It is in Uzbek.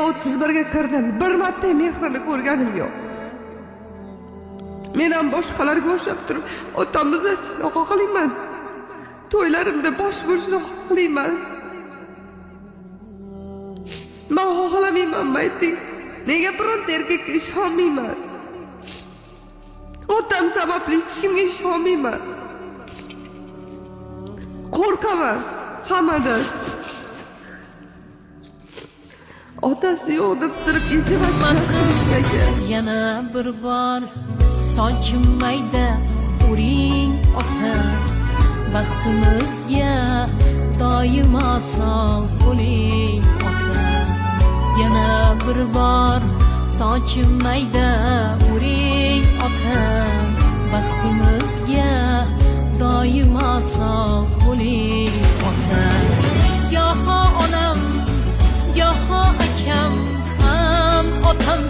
31 ga kirdim, bir marta mehrini ko'rganim yo'q. Men ham boshqalarga o'xshab turib, otamni uzatishni xohlayman. To'ylarimda bosh bo'lishni xohlayman. Men xohlamayman, ayting. Nega bironta erkakka ishonmayman? Otam sababli hech kimga ishonmayman. Qo'rqaman hammadan. Otasi yo'q deb turib iltimos. Yana bir bor sochim mayda uring ota, baxtimizga doimo sog' bo'ling ota. Yana bir bor sochim mayda uring ota, baxtimizga doimo sog' bo'ling ota. Goho onam, goho akam ham otam.